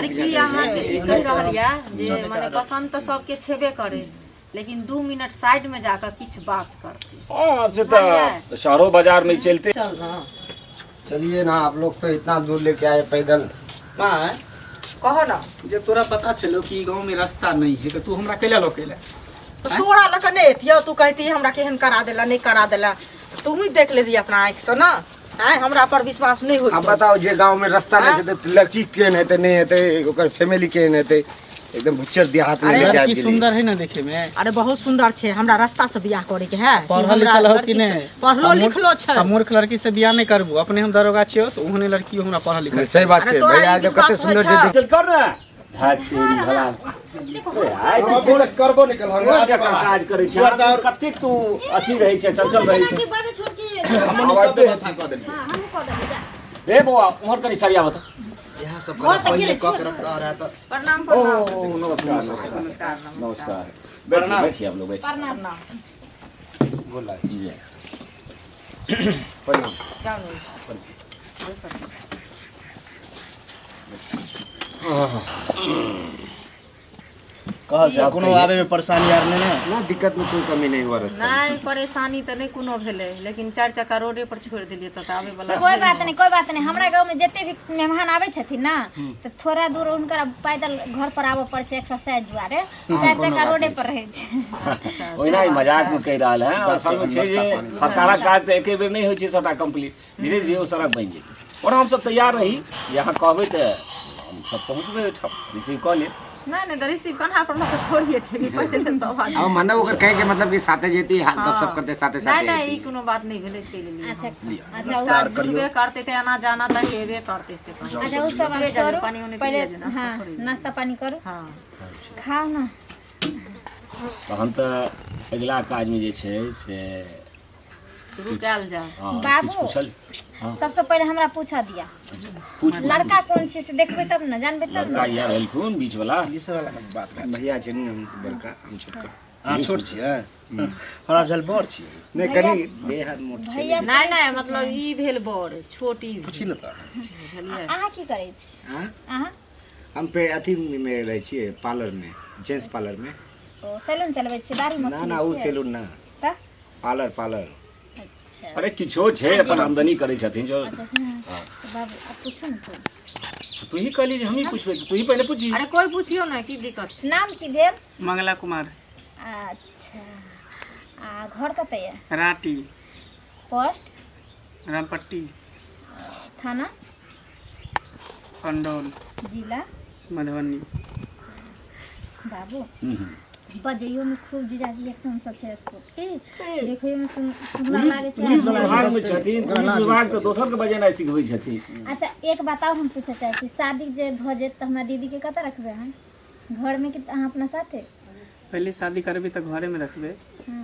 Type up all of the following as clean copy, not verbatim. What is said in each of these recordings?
लड़की अहाँके ई कहि रहल यऽ जे मने पसन्द तऽ सबके छेबे करे, लेकिन 2 मिनट साइड में जाकर किछु बात करते। हाँ, से तऽ शहरो बाजार में चलते। चल ना। चलिए ना, आप लोग तो इतना दूर लेके आए पैदल। माय। कहो ना। जब तोरा पता छलो कि गांव में रास्ता नहीं है, तो तू हमरा कैला लऽ के एला? तो तोरा लऽ कऽ नहि एतियौ? तू कहती हमरा केहन करा देला, नहि करा देला। तू ही देख लेती अपना आँखि से ना। आँय, हमरा पर विश्वास नहीं होइत? अब बताओ, जे गांव में रास्ता नहीं छै तऽ लड़की केहन हेतै, नहीं हेतै, ओकर फैमिली केहन हेतै? एकदम भुच्चर देहात में लेके लड़की आबि गेलियै। सुंदर है ना देखे में? अरे, बहुत सुंदर छै। हमरा रास्ता से बियाह करे के है कि पढ़ल हमरा लिखल हो कि लड़की नहीं? से- पढ़लो लिखलो छै। आ मूर्ख लड़की से बियाह नहीं करबू। अपने हम दरोगा छियो तो ओहने लड़की हमरा पढ़ल लिखल। नहीं, सही बात अरे छै। तोरा भैया ई जब कते विश्वास सुंदर होइ छै। छौ? चल कर ना, धात तेरी भला। ए, आइ हम अभी तक करबो नहीं कल। कोन जकाँ काज करै छै? कतेक तू अथी रहै छै, चंचल रहै छै। हम सब व्यवस्था कऽ देलियै। रे बौआ, उम्हर कनि सरिया बता। इएह सब पहिले कऽ के रख रहा तऽ। प्रणाम। ओ प्रणाम। नमस्कार, नमस्कार। नमस्कार। बैठिए, बैठिए, आप लोग बैठिए। प्रणाम। जी। प्रणाम। जाओ ने। कहल जाय, कोनो आबे में परेशानी आर नहीं ने? ना, दिक्कत में कोई कमी नहीं हुआ रास्ते में। नहि, परेशानी तऽ नहि कोनो भेलै, लेकिन चारि चक्का रोडे पर छोड़ि देलियै तऽ आबै वाला। कोई बात नहीं, कोई बात नहीं। हमरा गाँव में जते भी मेहमान आबै छथिन ना, तऽ थोड़ा दूर हुनकर पैदल घर पर आबऽ पड़ै छै। एक्सरसाइज दुआरे चारि चक्का रोडे पर रहै छै। ओहिना ही मजाक में कहि रहल है। असल में छै जे सरकारक काज तऽ एके बेर नहि होइ छै सबटा कंप्लीट। धीरे धीरे ओ सड़क बनि जेतै। ओना हमसब तैयार रही जे अहाँ कहबै तऽ हमसब पहुँचबै ओहिठाम, रिसीव कऽ लेब। नहि नहि, तऽ रिसीव कन्हा पर लऽ कऽ थोड़ी एतै कि पैदले सब आदमी। अब माने ओकर कहे के मतलब कि साथे जेती, गपशप करते साथे नहि साथे नहि, ई एती। कोनो बात नहि भेलै, चलि एलियै। अच्छा अच्छा। विस्तार जुटबे करतै तऽ एना जाना तऽ हेबे करतै से कहै। अच्छा, ओ सब आब पिए जाबे, छोड़ू। पानी उनी पहिले पिए जे, नाश्ता थोड़ी। नाश्ता पानी करू। हँ। खाउ ना। तहन तऽ अगिला काजमे जे छै से शुरू कयल जाय। हँ, बाबू। किछु पूछल? हँ। सबसे पहिले हमरा पूछऽ दिया। पूछ। लड़का कोन छै से देखबै तब ने जानबै तब लड़का ने। इएह भेलखुन बीचवला। ई सब वाला बात भए। भैया छै ने, हम बड़का, हम छोटका। अहाँ छोट छियै? हमरा बुझायल बड़ छियै। नहीं, कनि देह हाथ मोट छै। भैया। नहि नहि, मतलब ई भेल बड़, छोट ई भेल। पूछी ने तऽ। बुझलियै? अहाँ की करै छी? हाँ? अहाँ? हम पे अथी में रहै छियै, पार्लर में, जेंट्स पार्लर में। ओ, सैलून चलबै छियै? दाढ़ी मोछ ना ना, ओ छियै? सैलून ना। तऽ? Parlour, parlour. अच्छा। अरे, किछो छै, अपन आमदनी करै छथिन जो। अच्छा से। तऽ बाबू, आब पूछू ने तू। तू ही कहली जे हमही पूछबै, तू ही पहिले पूछी। अरे, कोइ पुछियौ ने, की दिक्कत छै? नाम की भेल? मंगला कुमार। अच्छा, आ घर कतऽ यऽ? राँटी। पोस्ट? रामपट्टी। थाना? पंडौल। जिला? मधुबनी। बाबू, बजैयो में खूब जीजाजी एकदम से छै स्पोर्ट की, देखैयो में सुंदर लागै छै। पुलिस विभाग में छथिन, पुलिस विभाग तऽ दोसर के बजेनाइ सिखबै छथिन। अच्छा, एक बताउ, हम पूछऽ चाहै छी, शादी जे भऽ जेत तऽ हमरा दीदी के कतऽ रखबै अहाँ? घरमे कि अहाँ अपना साथे? पहिले शादी करबै तऽ घरेमे रखबै।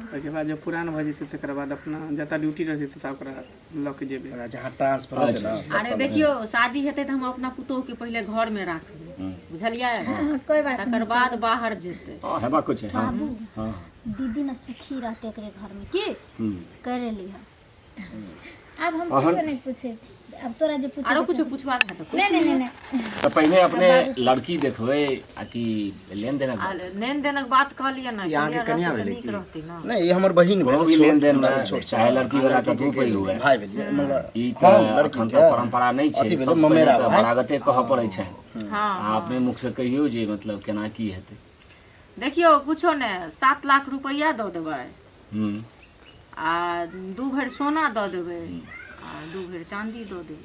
ओहिके बाद जब पुरान भऽ जेतै, तकर बाद अपना जतऽ ड्यूटी रहतै ततऽ ओकरा लऽ के जेबै। जहाँ ट्रांसफर होतै ने। अरे देखियौ, शादी हेतै तऽ हम अपना पुतोहु के पहिले घर में राखबै, बुझलियै? कोई बात तकर बाद बाहर जेतै। हँ, हेबाक छै, हँ। बाबू। हँ। दीदी ने सुखी रहते एकरे घर में की कर रहली है। आब हम कुछो नहीं पूछे, अब तोरा जे पूछे। आरो कुछो पूछबाक है तऽ। नहीं नहीं नहीं नहीं। तऽ पहिने अपने लड़की देखबै आ कि लेन देनक आ बात? लेन देनक बात कहलियै ने। अहाँके क्लियर कनिया रहतै तऽ भेलै नीक की? रहतै ने। नहि, ई हमर बहिन कोनो भेल। भी लेन देन छोट मे छोट चाहे लड़की वाला कतबो पैघ हुए, भाय भेलियै मतलब। ई हँ, तऽ लड़की एखन के तक परंपरा नहि छै। अथी भेलै, सबसँ पहिने ममेरा तऽ भाय। बरागते कहऽ पड़ै छै। हँ। अहाँ अपने मुख से कहियौ जे मतलब केना की हेतै। देखियौ, कुछो ने, 7 लाख रुपैआ दऽ देबै आ 2 भरि सोना दऽ देबै आ 2 भरि चाँदी दऽ देबै।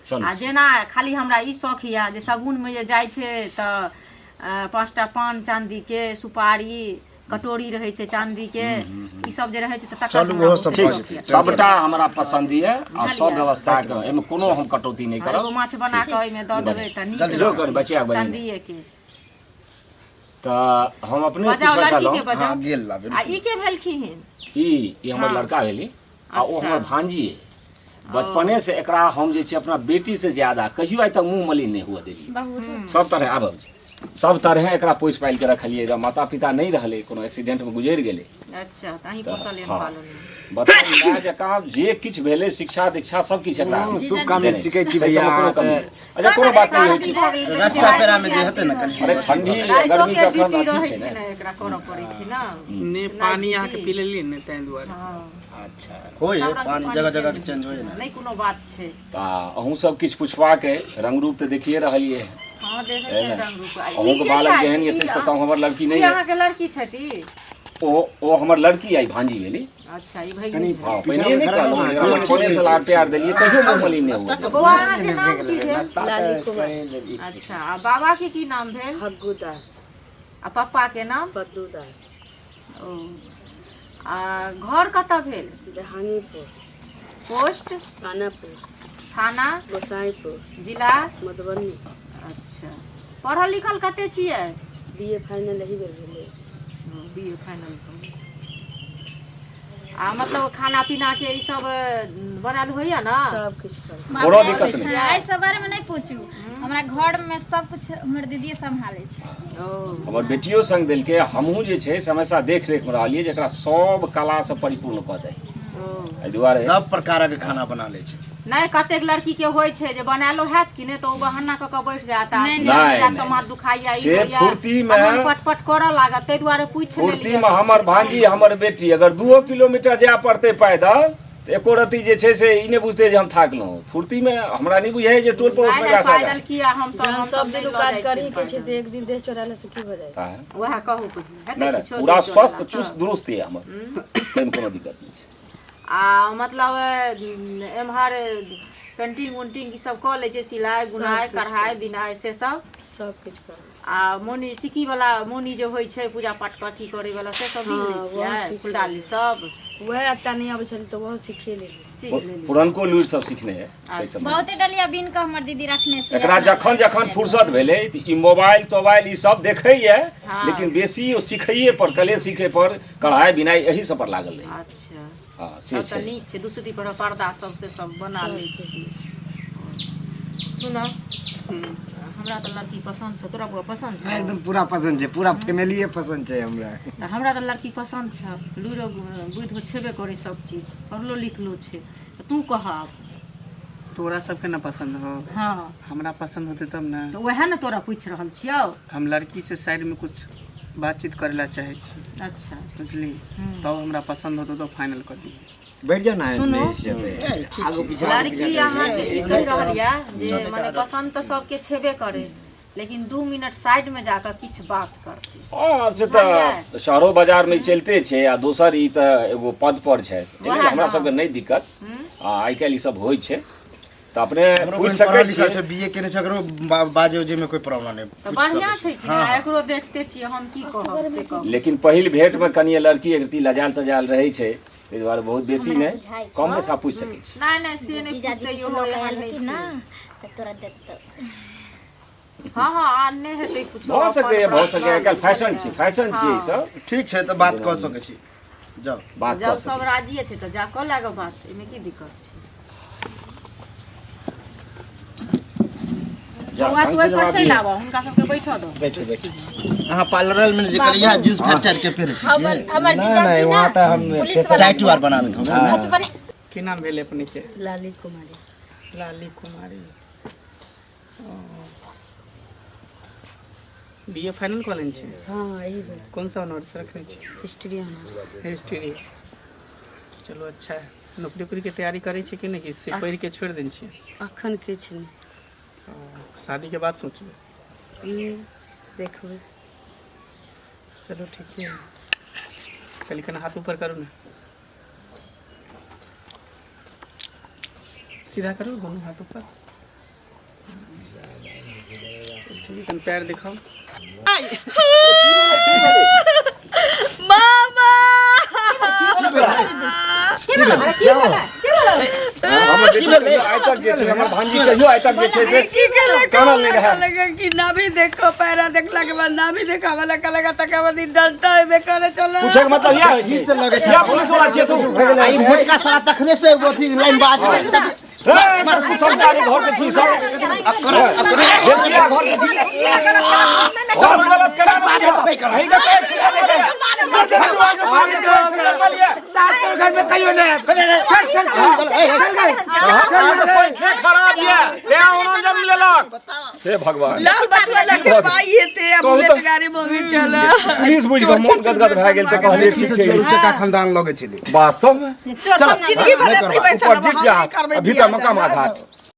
चलू। आ जेना खाली हमरा ई शौख यऽ जे शगुनमे जे जाइ छै तऽ पाँचटा पान चाँदीके, सुपारी कटोरी रहै छै चाँदीके, ई सब जे रहै छै तऽ तकर चलू, हमरा ओहो बहुत सब भऽ शौख जेतै। यऽ। सबटा हमरा पसन्द यऽ आ सब बुझलियै? व्यवस्था के एहिमे कोनो हम कटौती नहि हँ, एगो करब। माछ बना कऽ ओहिमे दऽ देबै तऽ नीक जल्दी जो रहतै। कनि बचिया बहिन। चाँदीएके। तऽ हम अपने बजाउ। पूछऽ लड़की के छलहुँ। बजाउ। हँ, गेल लाबे। आ ई के भेलखिन? ई हमर लड़का भेली आ ओ हमर भांजी अइ। बचपने से एकरा हम जे छै अपना बेटी से ज्यादा कहियो आइ तक मुँह मलिन नहि हुअ देलियै। बाबू, उठू। सब तरह आबल छै। सब तरहे एकरा पोसि पालि के रखलियै रहए। माता पिता नहि रहलै, कोनो एक्सीडेंटमे गुजरि गेलै। अच्छा, तऽ अहीं तऽ पोसलियै हँ, पाललियै। बताउ, माय जकाँ जे किछु भेलै, शिक्षा दीक्षा सब किछु एकरा शुभकामना देने। सीखै छी एहि भैया। सबमे कोनो कमी तऽ नहि। अच्छा, कोनो बात नहि होइ शादी छै। भऽ गेलै तऽ रास्ता पेरा में जे हेतै ने कनि। अरे ठंडी आ राइतो गर्मी के के एखन ड्यूटी अथी रहै छै छै ने। ने, एकरा करऽ पड़ै छै ने। ने पानी अहाँके पी लेलियै ने, ताहि दुआरे। हँ, अच्छा, होय सब रंग के पानी जगह जगह के चेंज होय ने। नहि कोनो बात छै। तऽ अहूँ सब किछु पुछबाक अइ? रंग रूप तऽ देखिए रहलियै हँ। हँ, देखै है छियै ने? रंग रूप। आ ई अहूँके के बालक छथि? जेहन ई हेतै से तऽ हमर लड़की ई नहि है। अहाँके लड़की छथि? ओ हमर लड़की आई, भांजी भेली। अच्छा, ई भैगनी भेल। हँ, पहिने नहि कहलहुँ, एकरा बचपने से लाड प्यार देलियै, कहियो मुँह मलिन नहि हुए देलियै। बौआ, अहाँके नाम की भेल? नाश्ता तऽ कहि लेली। अच्छा, आ बाबा के की नाम भेल? हग्गू दास। आ पप्पा के नाम? पद्दू दास। ओ, आ घर कतऽ भेल? जहांगीरपुर। पोस्ट? थानापुर। थाना? गोसाईपुर। जिला? मधुबनी। अच्छा, पढ़ल लिखल कते छियै? बीए फाइनल एही बेर भेलै। बीए फाइनल भऽ गेल। आ मतलब खाना पीना के ई सब बनायल होइया ने? सब किछु करै। कोनो दिक्कत नहि। एहि सब बारेमे नहि पूछू, हमरा घरमे सब कुछ हमर दीदीए सम्हालै छै। ओ हमर बेटियो संग देलकै, हमहूँ जे छै से हमेशा देख रेखमे रहलियै जे एकरा सब कलासँ परिपूर्ण कऽ दै। ओ एहि दुआरे सब प्रकारक खाना बना लै छै। नहि, कतेक लड़की के होइ छै जे बनायलो हैत कि नहि तऽ ओ बहाना कऽ कऽ बैठ जायत आ नहि, किचन मे नहि, जायत तऽ नहि। माथ दुखाइया, ई से होइया, फुर्तीमे आ मन पटपट करऽ लागत, ताहि दुआरे पूछि लेलियै। फुर्तीमे हमर भांजी, हमर बेटी अगर 2 किलोमीटर जाय पड़तै पैदल तऽ एको रत्ती जे छै से ई नहि बुझतै जे हम थाकलहुँ। फुर्तीमे हमरा नहि बुझाइए जे टोल पड़ोसमे नहि नहि, एकरा से पैदल किया, हमसब जहन हमसब सब नहि दिन लऽ काज जाइ करही छियै के छै पैदल। तऽ एक दिन देह चोराला से की भऽ जाइ छै? वएह कहू पहिने, हेतै नहि नहि, किछो पूरा देह स्वस्थ चोरेला चुस्त सँ? दुरुस्त यऽ हमर, ताहिमे कोनो दिक्कत नहि छै। आ मतलब एम्हर पेंटिंग उंटिंग ई सब कऽ लै छै, सिलाइ बुनाइ कढ़ाइ बिनाइ से सब? सब किछु करै। आ मौनी सिक्की वाला मौनी जे होइ छै पूजा पाठ के अथी करै वाला, से सब बिन लै हँ, ओहो छियै? सीख फुलडाली सब? वएह एकटा नहि आबै छलै तऽ ओहो सिखे लेलियै। सीख लेलियै। पुरनको लुरि सब सिखने है ताहि सबमे। बहुते डलिया बीन कऽ हमर दीदी रखने छै। एकरा जखन जखन फुर्सत भेलै तऽ ई मोबाइल तोबाइल ई सब देखैए, हँ। लेकिन बेसी ओ सिखैए पर, कले सीखे पर, कढ़ाइ बिनाइ एही सब पर लागल रहै। अच्छा। हँ, से सब तऽ छै। नीक छै, दूसरी पर पर्दा सब से सब बना लै छियै। सुनऽ, हमरा तऽ लड़की पसन्द छौ, तोरा बौआ पसन्द छौ? एकदम पूरा पसन्द छै, पूरा फैमिलीए पसन्द छै हमरा। तऽ हमरा तऽ लड़की पसन्द छौ, लुरियो बुधियो छेबे करै, सब चीज पढ़लो लिखलो छै, तऽ तू कह आब। तोरा सबके ना पसंद हो? हँ। हमरा पसंद होते तब ने। तऽ उएह ने तोरा पूछि रहल छियौ। हम लड़की से साइड में कुछ बातचीत करे ला चाहे छी। अच्छा। बुझली? तब हमरा पसंद होतो तो फाइनल कर दी। बैठ जाओ ना। सुनू। आगू पीछा आगू लड़की अहाँके ई कहि रहल यऽ जे मने पसन्द तऽ सबके छेबे करे, लेकिन 2 मिनट साइड में जाकऽ किछु बात करतै। हँ, से तऽ शहरो बाजारमे चलिते छै। आ दोसर ई तऽ एगो पद पर छै, एहि लेल वएह हमरा ने। सबके नहि दिक्कत। आ आइ काल्हि ई सब होइ छै तऽ अपने हमरो पूछि बहिन सकै पढ़ल लिखल छियै। छै, बीए केने छै, अगरो बाजे उजे में कोई प्रॉब्लम नहीं। तऽ पूछि बढ़िआँ सकै छै कि नहि, एकरो देखते छियै, हम की कहब से कहू। लेकिन पहिल भेंटमे कनिए लड़की एक रत्ती लजायल तजायल रहै छै, ताहि दुआरे बहुत बेसी हमरा नहि, बुझाइ छौ। कम बेसा पूछि सकै छी। नहि नहि, से नहि जीजाजी पूछतै, किछु इहो लऽ कऽ एहन आयल नहि हेथिन छै। ने तऽ तोरा देतौ। हँ हँ, आर नहि हेतै कुछो। भऽ सकैए, अपन भऽ सकैए। आइ काल्हि फैशन छै, फैशन छियै ई हँ। सब। ठीक छै, तऽ बात कऽ सकै छी, जाउ। बात कऽ जब सकै सब राजिए छै तऽ जा कऽ लागऽ बात, एहिमे की दिक्कत छै? जा, बौआ, तू ढंग से ओहि पर जवाब चलि दिअ। आबऽ, हुनका सबके बैठऽ दो। बैठू बैठू। अहाँ पार्लर में जे करिया जींस फाड़ चाड़ के पहिरै छी हमर की? हमर नहीं जीजाजी नहीं, ना वहाँ तऽ हम पुलिस फैशन वाला टाइटू आर बनाबैत होबै ने? बचपने। की नाम भेल अपने के? लाली कुमारी। लाली कुमारी। बीए फाइनल कऽ लेने छी? हँ, एही बेर। कोन सा ऑनर्स रखने छी? History honours. हिस्ट्री, चलू अच्छा है। नौकरी उकरी के तैयारी करै छी कि नहि, कि से पढ़ि के छोड़ि देने छियै? अखन किछु नहि। शादी के बाद सोचबै? देखबै। चलू ठीके है। कल कन हाथ ऊपर करू ने, सीधा करू दोनों हाथ ऊपर। ठीक है, कन पैर दिखाओ। हमर बेटी कहियो आइ तक जे छै, हमर भांजी कहियो आइ तक जे छै से कानल नहि रहै। लगा कि ना भी देखो पैरा देखला के बाद ना भी देखावे लगा लगा तक बाद डंडा में करे चला। पूछे के मतलब इएह होइ ई छै। से लगै छै। या पुलिस वाला छियै तू? आ ई मोटका साला तखने से अथी लाइन बाज के रे, तऽ कुसंस्कारी घर के छी सब। बेतिया घर के छी। और गलत केना नहि कहीं के पैर छियै। अहाँके पैर छियै, बोलिए। घर में कहियो नहीं चल चल चल अहाँके पैखे खराब यऽ, तें ओना जन्म लेलक। हे भगवान, लाल बटुआ लके पाई हेते आ कहू तऽ- बुलेट गाड़ी मंगे चला। पुलिस बुझि कऽ मोन गदगद भए गेल तऽ कहलियै ठीक छै। चोर टका खानदान लगै छलै वास्तवमे जिंदगी भर एते पैसा ऊपर जीत जा आ भीतर मकामा घाट।